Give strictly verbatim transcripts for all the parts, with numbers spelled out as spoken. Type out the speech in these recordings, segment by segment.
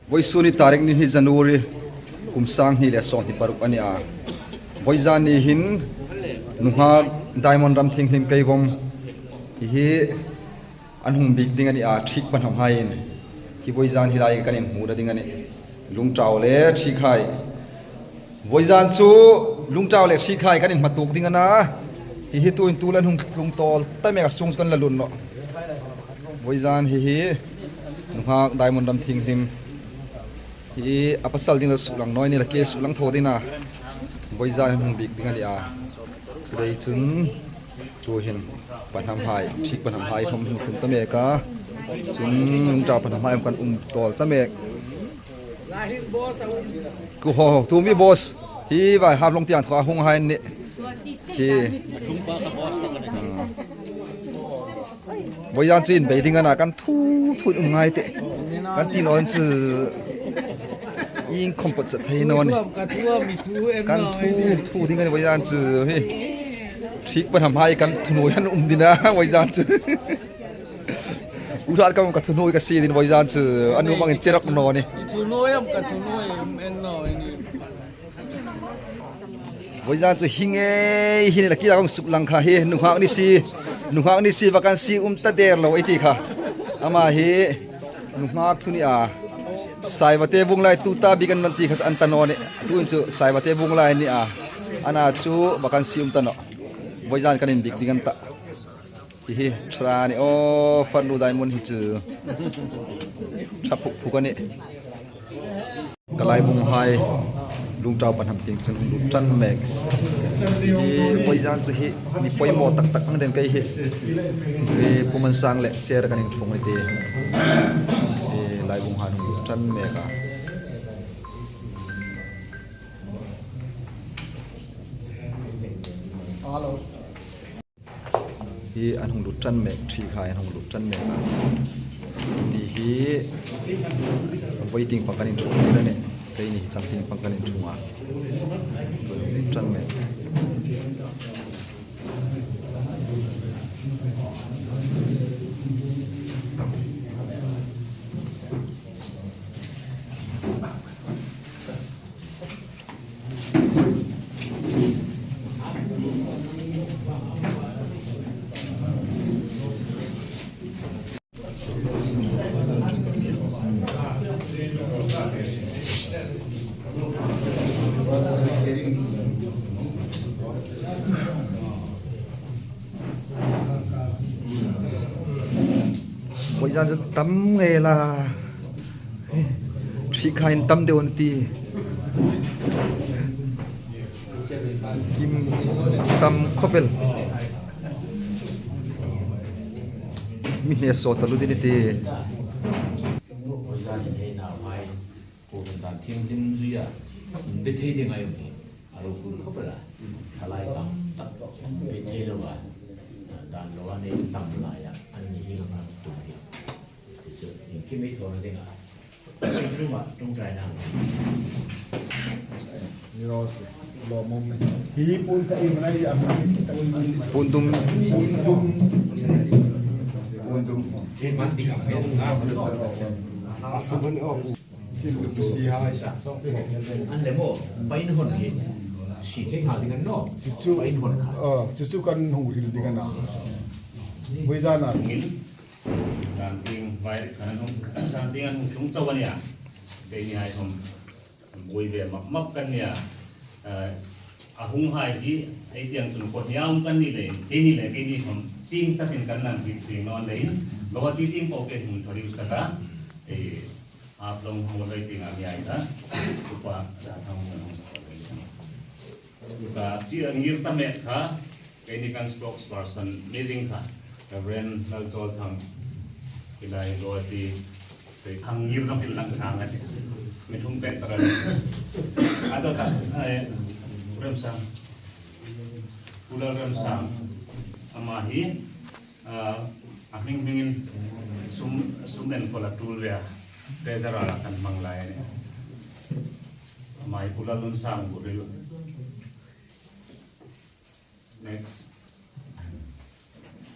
Vawisun ni tarik ni hni January kum sang hni le sawmhni paruk a ni a. Vawizan ni hin nunghak Diamond Ramthienghlim Keivom hi hi an hung biek ding a ni a, ṭhiek pahnamhaiin. Hi vawizan hi lai kan inhmuna ding a nih. Lungtau le ṭhiekhai. Vawizan chu lungtau le ṭhiekhai kan inhmatuok ding a na. Hi hi tuin tu lan hung tlung tawl ta mek a, sung chu kan la lut nawh. Vawizan hi hi nunghak Diamond Ramthienghlim hi a pasal ding la suklang naw ni la, ke suklang thaw ding a. Vawizan hung biek ding a ni a. Chu dei chun tuhin pahnamhai, ṭhiek pahnamhai hung tlung ta mek a. Chun lungtau pahnamhai kan um tawl ta mek. Ku ho, tu mi boss. Hi vai hap long tiang thua hung hai ni. Hi. Vawizan chu inbei ding a na, kan thu thu um ngai teh. Kan ti naw chu inkhawm pawt chat thei naw ni. Kan thu thu ding a ni vawizan chu hi. Ṭhiek pahnamhai kan thunuoi han um ding a vawizan chu. U hrat ka um ka thunuoi ka sie ding vawizan chu. An um angin che rak naw ni. Thunuoi am ka thunuoi em en naw ni. Vawizan chu hi ngei hi ni la kila kong suklang kha hi nunghak ni si. Nunghak ni si vacancy um ta der lo ei ti kha. Ama hi nunghak chu ni a. Saivate Vung lai tu ta bik an non ti kha an ta naw ni. Tuin chu Saivate Vung lai ni a. Ana chu vacancy um ta naw. Vawizan kan inbiek ding an ta. Hi hi, ṭha ni aw, Farnu Diamond hi chu. Ṭha phuk phuk a nih. Ka laibunghai, lungtau pahnam tieng chun hung lut ṭan mek. Hi, vawizan chu hi, mi poimaw tak tak ang den kei hi. Hi, Pu Mansang le chair kan inṭhung ni ti. Hi, laibunghai hung lut ṭan mek a. Hello. Hi an hung lut ṭan mek, ṭhiekhai an hung lut ṭan mek a. Ni hi, voi tieng pang kan inṭhung tir a nih. Keini hi chang tieng pang kan inṭhung a. Lut ṭan mek. Vawizan chu tam ngei la. Ṭhiekhai tam deu an ti. Kim tam khawp el. Mi hne sawt taluo ding a tih. Vawizan hi hei nauhai, ko kan dan thienghlim zuia inbe thei ding a um hi. A ropui khawp el a. Thalai tam tak inbe thei lo a. Dan lo a nei tam lai a. An ni hi lo na tu hi. Chu chu, in kim ei thaw na ding a. Tum a, tum trai na. Ni lo si. Lo mom ni. Hi pun ka in nai a. Pun tum. Pun tum. Pun tum. Hi man ti ka. A pun ni o. Hi lu si hai sa. An le mo, pain hon hi. Si thei ha ding an naw. Chu chu. Pain hon kha. Chu chu kan hung hril ding a na. Vawizan a. Dan tieng vai kan hung, dan tieng an hung tlung chau a nih a. Keini hai khom buoi ve map map kan nih a. Eh, a hunghai hi, ei tieng chun kawtni a um kan ni leiin, keini le keini khom ching chatin kan lang tieng naw leiin, Guwahati tieng po ke hung introduce ta ka, eh, Haflong hung lai tieng a mi ai ta, Upa Rathang hung hung. Ka chi a ngir ta mek kha, keini kan spokesperson ni ding kha, Reverend Lalchawlthang, hi lai Guwahati, kei khang ngir dam hin lang khang a ti. Mi thum pek ta ran. A to ta, ai, Remsang. Pu Lalremsang. Ama hi, ah, a hming hmingin sum, sum enkawl a tul ve a. Treasurer a kan hmang lai a nih. Ama hi Pu Lalnunsang Buril. Next.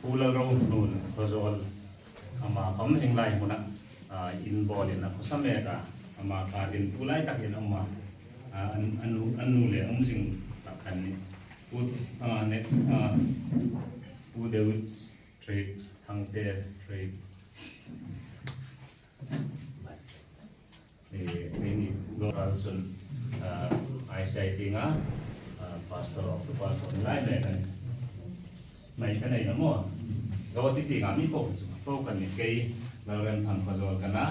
Pu Lalrohnun Khawzawl, ama khom hieng lai hmuna, ah, inbawlin a khawsa mek a. Ama kha tin tu lai tak hin ama, ah, an, an nu, an nu le um zing tak khan ni. Pu, ah, next, ah, Pu David Trade, Thangte Trade. Eh, ini Lord Carlson, ah, I C I tienga, ah, Pastor of the Pastor lai le kan. Mai ka nei na maw. Ka ti ti ngam ni po chu. Po kan ni kei, Lalremthang Khawzawl ka na,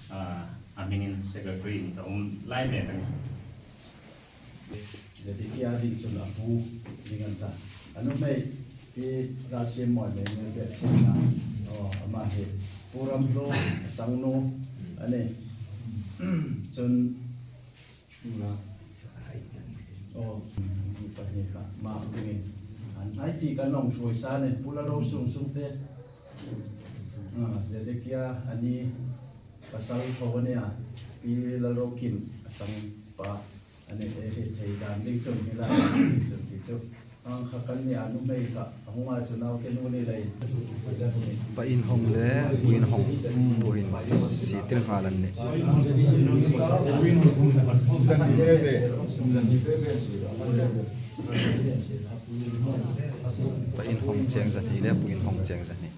ah, a hmingin secretary in ka um lai mek a nih. Zedekia ding chun a pu ding an ta. A nuhmei Pi Ralsiemmawi le Nelbek Singna. Aw, ama hi Pu Ramhlu a sangnu a nih. Chun Aw, mi pahni kha, ma dingin. An hai ti kan long hrui sa nen, Pu Lalrosung Sungte. Ah, Zedekia a ni pasal tho a nih a, Pi Lalrokim a sang pa a nih, e, hi thei dan ding chun, hi lai ding chun ti chu. Ang kha kan ni a nuhmei kha, a hung a chu nau ke nu ni lei. Pa Inhawng le Pu Inhawng, Pu Insitinghal an nih. Pa Inhawng cheng zat hi le Pu Inhawng cheng zat hi.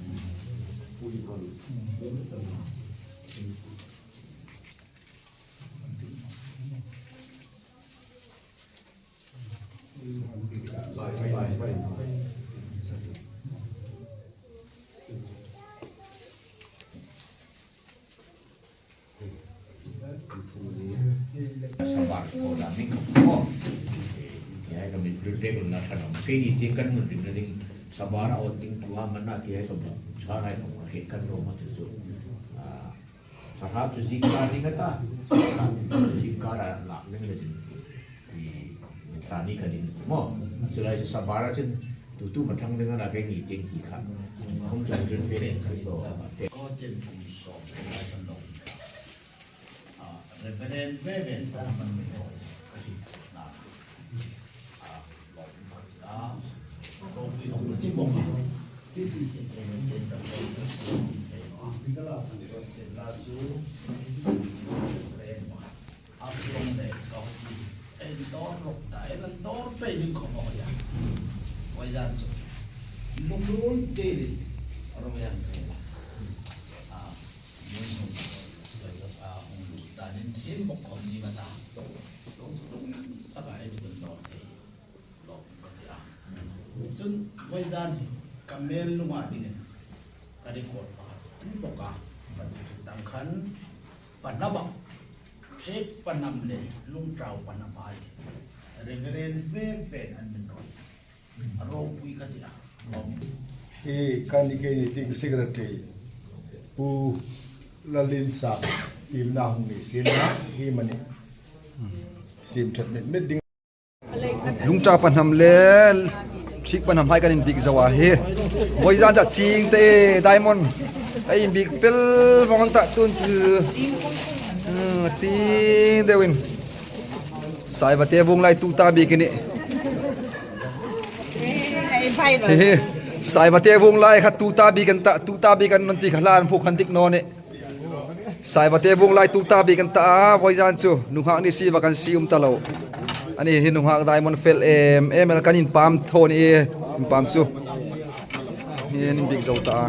Sabar ko da mi ko. Ki hai ka mi prute ko na sa na. Keini ti kan mun ring na ding sabar a ot ding tua man na ki hai ka mi. Sa ngai ko ka he kan ro ma tu su. Ah, Sarhap chu zingkar ding a ta. Sarhap chu zingkar a lak ding le chun. I, mi tla ni ka ding maw. Chu lai chu sabar a chun tu tu ma thang ding a la keini tieng ti kha. Khom chung chun pe ren ka to. Ko chen kum sawm lai kan lo. Ah, Reverend Veven ta man mi lo. Ka hi na. Ah, Chun voizan hi ka mel lunga dingin ka record pakhat an bawk a, ka dang khan pa hnam a, Hrek pa hnam le Lungtau pa hnam hai Reverend Veven an min rawi a, ropui ka ti a. Hi ka ni keini tieng secretary Pu Lalliensak tiemna hung ni sien a hi mani. Siem ṭhat met met ding. Lungtau pa hnam le Hrek pa hnam hai kan inbiek zo a hi. Voizan chu Chingte Diamond a inbiek fel vong an ta tun chu. Hmm, ching deuin. Saivate vung lai tuta bik a nih. Hi, hi. Saivate vung lai kha tuta bik an ta, tuta bik an nawn ti kha hlan phuk khan dik naw nih. Saivate vung lai tuta bik an ta a, voizan chu nunghak ni si va kan si um ta lo. Ani hi nunghak Diamond fel em em el kan inpam tho ni e, inpam chu. Hi inbiek zo ta a.